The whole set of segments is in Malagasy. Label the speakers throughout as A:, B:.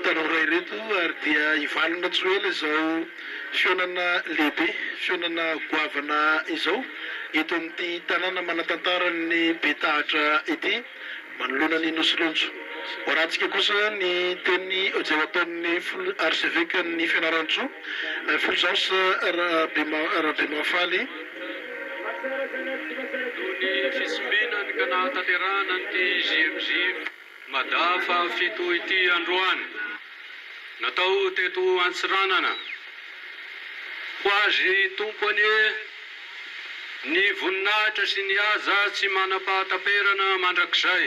A: tanora ireto ary dia hivalona tsy ho ela izao fihaonana lehibe, fihaonana goavana izao eto amin'ity tanàna manan-tantaran'ny Betahatra ity manoloana ny Nosy Lonjo. Hoarahantsika kosa ny teny izay ho ataon'ny Arsevekan'ny Fianarantsoa, Fulgence Rabemahafaly.
B: Noho ny fitsimbinany ka nahatanterahana an'ity JMJ Mada fahafito ity androany, natao teto Antsiranana. Ho Azy Tompo anie ny voninahitra sy ny haja tsy manam-pahataperana mandrakizay.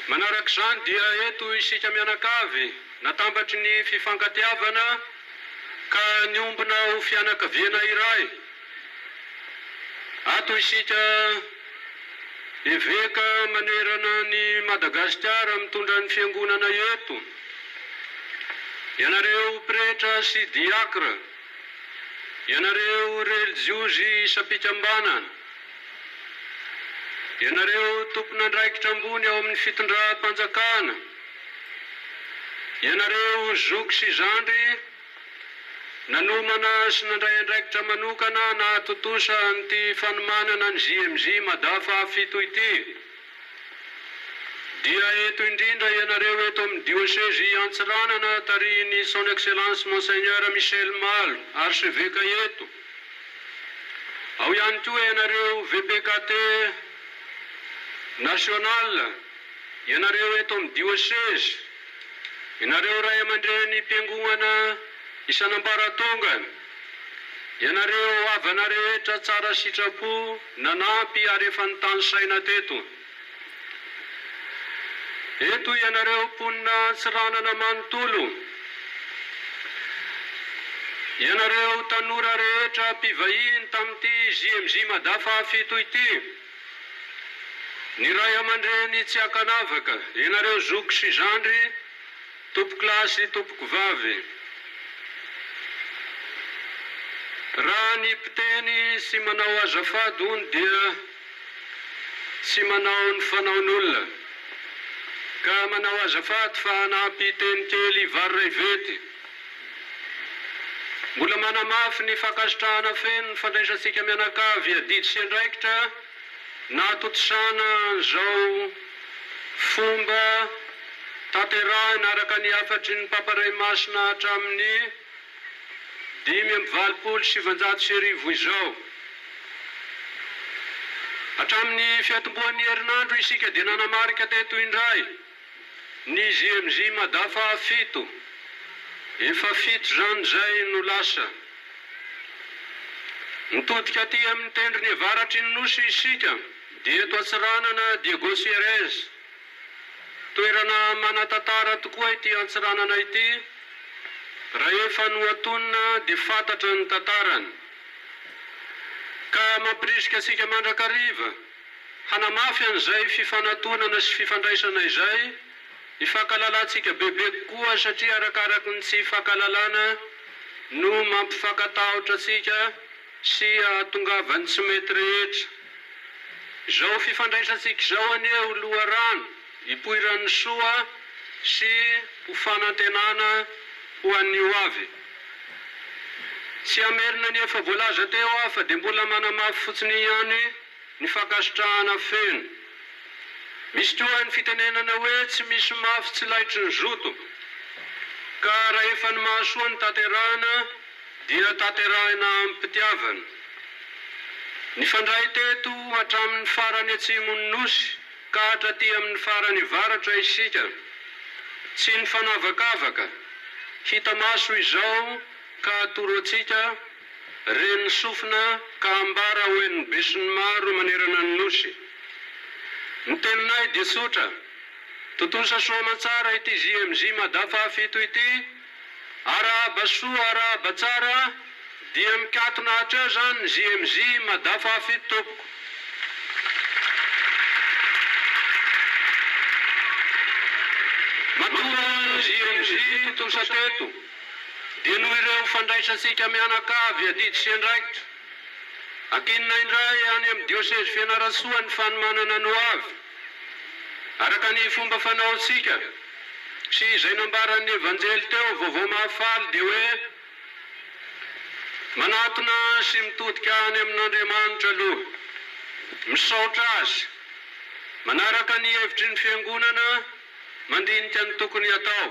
B: Manarak'izany dia eto isika mianakavy natambatry ny fifankatiavana ka niombona ho fianakaviana iray. Ato isika Eveka manerana an'i Madagasikara mitondra ny Fiangonana eto, ianareo Pretra sy Diakra, ianareo Relijiozy isam-pikambanana, ianareo tompon'andraikitra ambony ao amin'ny fitondram-panjakana, ianareo zoky sy zandry, Nanomana sy nandray andraikitra manokana nahatontosa an'ity fanomanana ny JMJ Mada fahafito ity. Dia eto indrindra ianareo eto amin'ny Diosezy Antsiranana tarihin'ny Son Excellence Monseigneur Michel Malo, Archevêque eto. Ao ihany koa ianareo VPKT National, ianareo eto amin'ny Diosezy. Ianareo ray aman-drenim-piangonana isan'ambaratongany, ianareo havana rehetra tsara sitrapo nanampy ary efa nitanisaina teto. Eto ianareo mponina Antsiranana manontolo, ianareo tanora rehetra mpivahiny tamin'ity JMJ Mada fahafito ity, Ny ray aman-dreny tsy ankanavaka, ianareo zoky sy zandry, tompokolahy sy tompokovavy. Raha ny mpiteny sy manao azafady hono dia tsy manao ny fanaon'olona. Ka manao azafady fa hanampy teny kely variraiventy. Mbola manamafy ny fankasitrahana feno ny fandraisantsika mianakavy adidy sy andraikitra nahatontosana an'izao fomba tanterahina araka ny hafatry ny Papa Ray Masina hatramin'ny 1985 izao. Hatramin'ny fiatombohan'ny herinandro isika dia nanamarika teto indray Ny JMJ Mada faha fito, efa fito izany izay no lasa. Mitodika aty amin'ny tendrony avaratry ny Nosy isika dia eto Antsiranana Diego Suarez. Toerana manan-tantara tokoa ity Antsiranana ity, rahefa nohatonina dia fantatra ny tantarany. Ka mampirisika antsika mandrakariva. Hanamafy an'izay fifanatonana sy fifandraisana izay ny fankalalantsika bebe kokoa satria arakaraky ny tsy fankalalana no mampifankatahotra antsika sy ahatongavan'ny tsy mety rehetra. Izao fifandraisantsika izao anie ho loharano ipoiran'ny soa sy ho fanantenana ho an'ny ho avy. Tsy hamerina ny efa voalaza teo aho fa dia mbola manamafy fotsiny ihany ny fankasitrahana feno. Misy koa ny fitenenana hoe tsy misy mafy tsy laitry ny zoto. Ka rahefa ny mahasoa no tanterahina dia tanterahina amim-pitiavana. Nifandray teto hatramin'ny farany atsimon'ny Nosy ka hatraty amin'ny farany avaratra isika. Tsy nifanavakavaka. Hita maso izao ka atoro antsika. Ren'ny sofina ka ambara ho henon'ny besinimaro manerana ny Nosy. Ny teninay dia tsotra, tontosa soa aman-tsara ity JMJ Mada fahafito ity, arahaba soa arahaba tsara dia mikatona hatreo izany ny JMJ Mada fahafito tompoko. Matoa ny JMJ tontosa teto. Dia noho ireo fandraisantsika mianakavy adidy sy andraikitra. Ankinina indray any amin'ny diosezy Fianarantsoa ny fanomanana ny ho avy. Araka ny fomba fanaontsika, Sy izay nambaran'ny Evanjely teo, vaovao mahafaly, dia hoe, Manatona sy mitodika any amin'Andriamanitra aloha, misaotra Azy, manaraka ny hevitry ny Fiangonana, mandinika ny tokony hatao.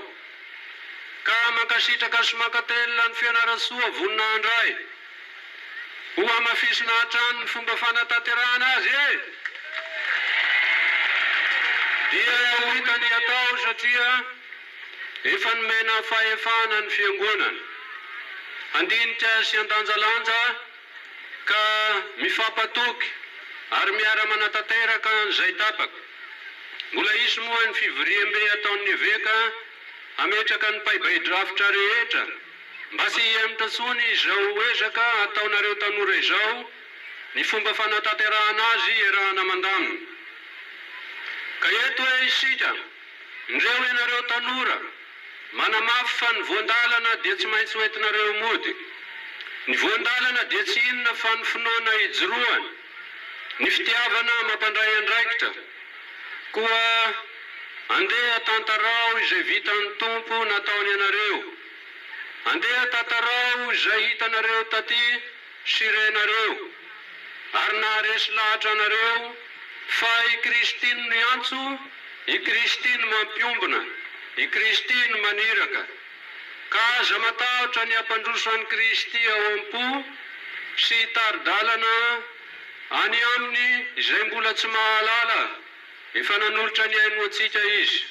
B: Ka mankasitraka sy mankatelina ny Fianarantsoa vonona handray. Ho hamafisina hatrany ny fomba fanatanterahana azy e! Dia ho hita ny hatao satria efa nomena fahefana ny Fiangonana handinika sy handanjalanja ka mifampatoky ary miara-manatanteraka an'izay tapaka. Mbola hisy moa ny fivoriambe hataon'ny Eveka hametraka ny paibai-drafitra rehetra mba tsy hihemotra intsony izao ezaka ataonareo tanora izao ny fomba fanatanterahana azy iarahana mandamina. Ka eto hoe isika, ndreo ianareo tanora, Manamafy fa ny voan-dalana dia tsy maintsy hoentinareo mody. Ny voan-dalana dia tsy inona fa ny finoana ijoroana, ny fitiavana mampandray andraikitra. Koa andeha tantarao izay vitan'ny Tompo nataony anareo. Andeha tantarao izay hitanareo taty sy renareo ary naharesy lahatra anareo fa i Kristy no niantso, i Kristy no mampiombona, i Kristy no maniraka. Ka aza matahotra ny hampandroso an'i Kristy ao am-po sy hitari-dalana any aminy izay mbola tsy mahalala. Efa nanolotra ny ainy ho antsika Izy.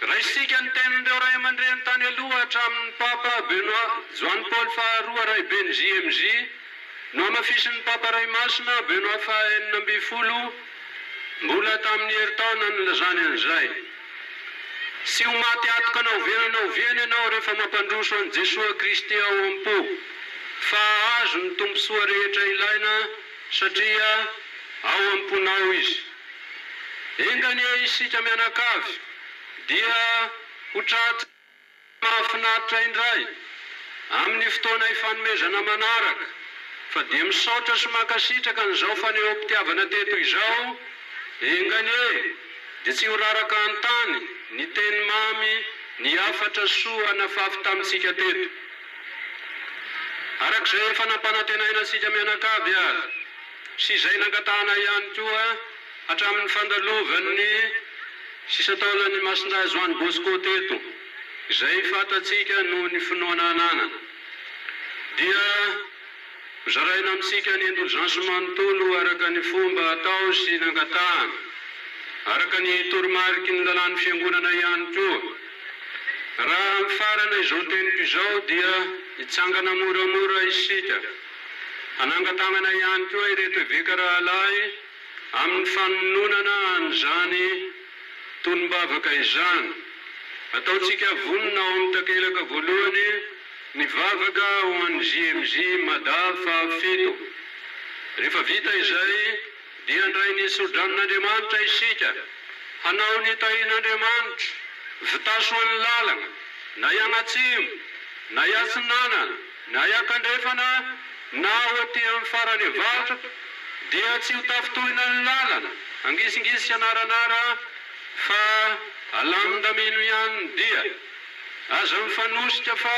B: Raisintsika ny tenin'ireo ray aman-dreny tany aloha hatramin'ny Papa Benoît Joany Paoly faharoa raiben'ny JMJ, nohamafisin'ny Papa Ray Masina Benoît faha 16, mbola tamin'ny herintaona nilazany an'izay. Tsy ho maty atoka na oviana na oviana ianao rehefa mampandroso an'i Jesoa Kristy ao am-po, fa hahazo ny tombontsoa rehetra ilaina satria ao am-ponao Izy. Enga anie isika mianakavy dia ho tratra mahafinaritra indray amin'ny fotoana ifanomezana manaraka fa dia misaotra sy mankasitraka an'izao fanehoam-pitiavana teto izao, enga anie dia tsy ho raraka an-tany ny teny mamy ny hafatra soa nafafy tamintsika teto. Araka izay efa nampanantenaina antsika mianakavy ary sy izay nangatahana ihany koa hatramin'ny fandalovan'ny sisan-taolan'i Masindahy Joany Bosco teto, izay fantatsika noho ny finoana ananana, dia hozaraina amintsika ny indolzansy manontolo araka ny fomba atao sy nangatahana, araka ny toromariky ny lalàn'ny Fiangonana ihany koa. Raha mifarana izao teniko izao dia hitsangana moramora isika. Hanangan-tanana ihany koa ireto eveka rahalahy amin'ny fanononana an'izany tonom-bavaka izany. Ataontsika vonona ao amin'ny takelaka voalohany ny vavaka ho an'ny JMJ Mada fahafito. Rehefa vita izay Dia handray ny tso-dranon'Andriamanitra isika, hanao ny tahin'Andriamanitra, vitaso an'ny lalana, na hianatsimo, na hiatsinanana, na hiakandrefana, na ho aty amin'ny farany avaratra, dia tsy ho tafintohina ny lalana, hangisingisy sy hanaranara, fa alamindamino ihany ny dia. Aza mifanosika fa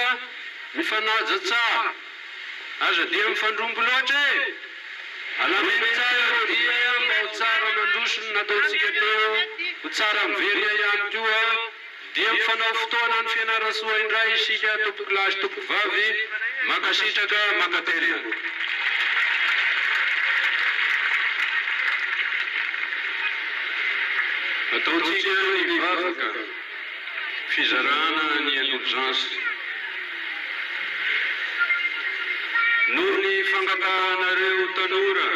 B: mifanaja tsara. Aza dia mifandrombo loatra e! Alamino tsara ny dia mba ho tsara mandroso ny nataontsika teo, ho tsara miverina ihany koa, dia mifanao fotoana any Fianarantsoa indray isika tompokolahy sy tompokovavy, mankasitraka, mankatelina. Ataontsika ny vavaka. Fizarana ny indulgence. Noho ny fangatahanareo tanora,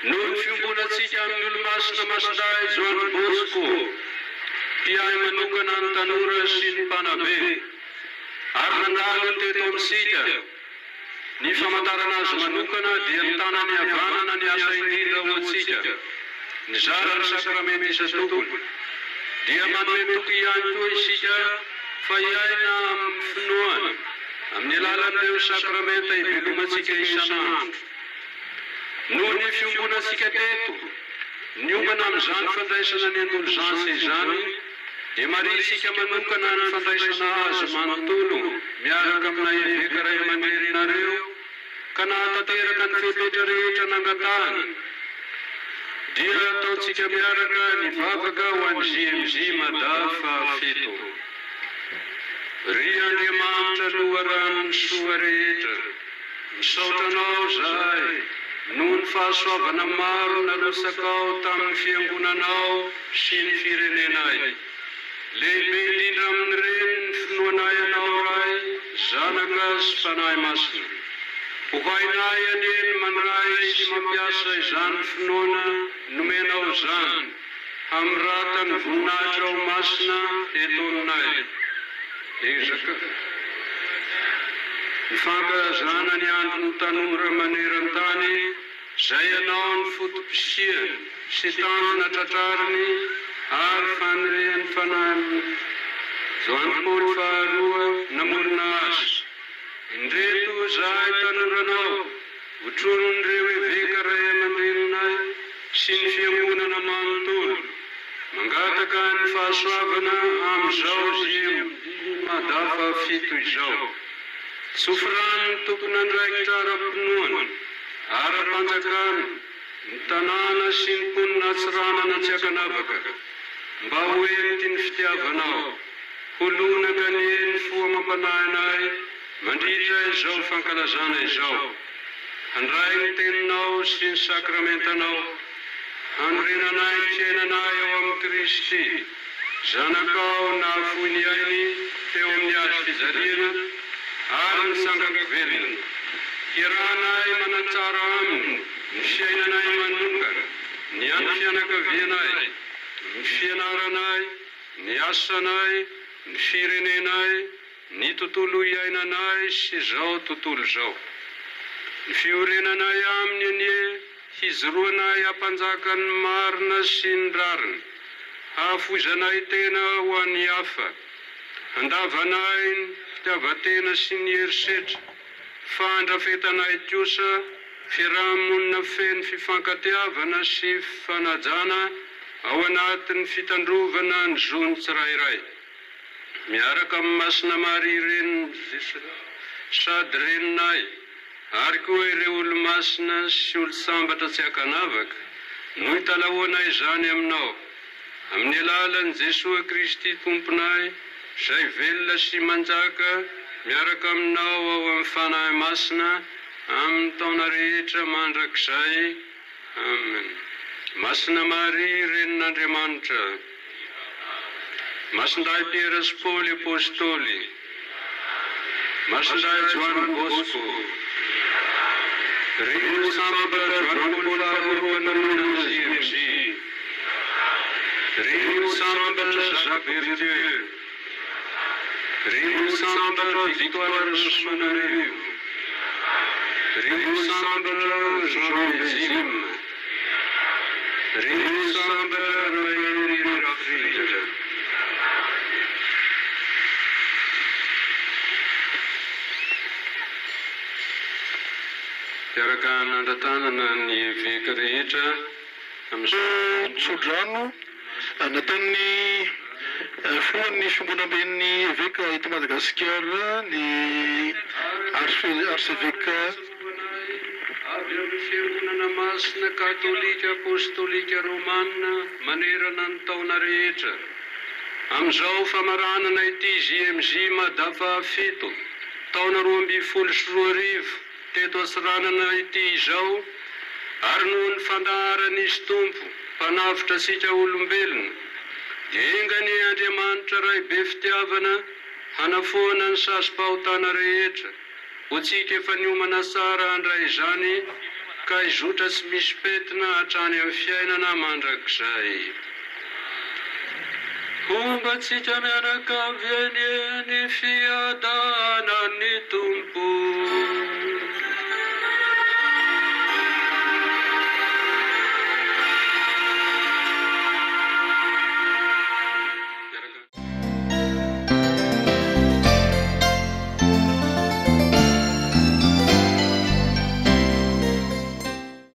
B: noho ny fiombonantsika amin'ny Olomasina Masindahy Joany Bosco, mpiahy manokana ny tanora sy ny mpanabe, ary nandalo teto amintsika, Ny famantarana azy manokana dia ny tanany havanana niasa indrindra ho antsika, nizara ny sakramenta isan-tokony. Dia manome toky ihany koa isika fa hiaina amin'ny finoana, amin'ny alalan'ireo sakramenta ivelomantsika isan'andro. Noho ny fiombonantsika teto, niomana amin'izany fandraisana ny indolzansy izany, Dia marihintsika manokana ny fandraisana azy manontolo miaraka amina eveka ray aman-dreninareo ka nahatanteraka ny fepetra rehetra nangatahany. Dia ataontsika miaraka ny vavaka ho an'ny JMJ Mada fahafito. Ry Andriamanitra loharanon'ny soa rehetra, misaotra Anao izahay noho ny fahasoavana maro narotsakao tamin'ny Fiangonanao sy ny firenenay. Lehibe indrindra amin'ireny ny finoanay Anao Ray, Zanaka sy Fanahy Masina. Ho hainay anie ny mandray sy mampiasa izany finoana nomenao izany hamirata ny voninahitrao masina eto aminay. Ezaka ny fankalazana ny andron'ny tanora maneran-tany Izay anao ny foto-pisiany sy tanjona tratrariny ary fanirian'ny fanahin'i Joany Paoly faharoa namorona azy. Indreto izahay tanoranao, otronin'ireo eveka ray aman-dreninay sy ny fiangonana manontolo, mangataka ny fahasoavana amin'izao JMD Mada fahafito izao. Tsofy-ranon'ny tompon'andraikitra ara-pinoana. Ara-panjakana, ny tanàna sy ny mponina Antsiranana tsy ankanavaka, mba ho heniky ny fitiavanao, ho lonaka anie ny fo amam-panahinay mandritra izao fankalazana izao, handray ny teninao sy ny sakramentanao, hanorenanay ny fiainanay ao amin'i Kristy, Zanakao nahafoy ny ainy teo amin'ny hazo fijaliana ary nitsangan-ko velona. Hiarahanay manatsara aminy ny fiainanay manokana, ny an'ny fianakavianay, ny fianaranay, ny asanay, ny firenenay, ny tontolo iainanay sy izao tontolo izao. Ny fiorenanay aminy anie hijoroanay hampanjaka ny marina sy ny rariny, hahafoizanay tena ho an'ny hafa, handavanay ny fitiavan-tena sy ny herisetra, fa handrafetanay kosa fiaraha-monina feno fifankatiavana sy fifanajana ao anatin'ny fitandrovana ny zon'ny tsirairay. Miaraka amin'i Masina Maria Renin'i Jesoa sady Reninay, ary koa ireo olomasina sy olon-tsambatra tsy ankanavaka, no italahoanay izany Aminao, amin'ny alalan'i Jesoa Kristy Tomponay, izay velona sy manjaka miaraka Aminao ao amin'ny Fanahy Masina, amin'ny taona rehetra mandrakizay. Amen. Masina Maria, Renin'Andriamanitra. Masindahy Piera sy Paoly Apostoly. Masindahy Joany Bosco. Ry Olosambatra Joany Paoly Faharoa mpanorina ny JMJ. Ry Olosambatra Jacques Berthieu. Ry Olosambatra Victoire Rasoamanarivo. Ry Olosambatra Jean Belzime. Ry Olosambatra Rahery Rafrindra. Hiaraka hanandra-tanana ny eveka rehetra amin'izao.
A: Tsodrano nataon'ny filohan'ny Fiombonamben'ny Eveka eto Madagasikara, ny Arseveka.
B: Avy amin'ny Fiangonana Masina Katolika Apostolika Romana manerana ny taona rehetra. Amin'izao famaranana ity JMJ Mada fahafito, taona 2012, teto Antsiranana ity izao, ary noho ny fandaharan'Izy Tompo, Mpanavotra antsika olombelona, dia enga anie Andriamanitra Ray be fitiavana hanafoana ny sazim-pahotana rehetra ho antsika efa niomana tsara handray izany ka hizotra tsy misy pentina hatrany amin'ny fiainana mandrakizay. Homba antsika mianakavy anie ny fiadanan'ny Tompo.